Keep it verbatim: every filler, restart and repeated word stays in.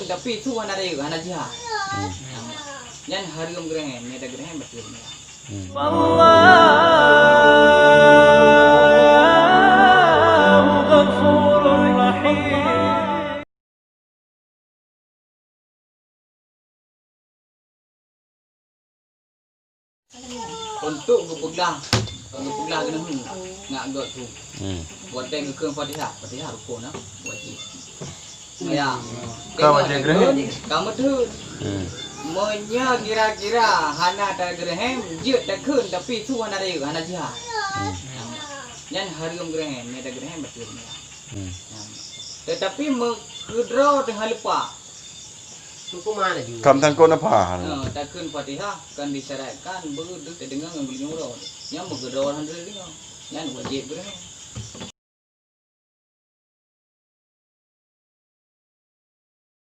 Tapi su hana rayeuk, hana jiha. Hmm. Nyan hareuem geureuhem, nyan geureuhem bateue. Hmm. Untuk geupeuglah, geupeuglah geuneuk ngat gok tu. Hmm. Watèe geukheun Fatihah, Fatihah rukon na, wajib. Ya. Ka wajib geureuhem. Ka meutheun. Hmm. Meunyoe kira-kira hana tageureuhem, jeuet takheun tapi su hana rayeuk, hana jiha. Hmm. Nyan hareuem geureuhem, nyan tageureuhem bateue. Hmm. Nyan. Teutapi meukeudroe teuhah leupah. Hukuman laju. Kam sangkot apa? Ha, takheun Fatihah kan disyaratkan beudeuh teudeungoe ngon geulinyueng uroe. Nyan meukeudroe hana teudeungoe. Nyan wajib geureuhem.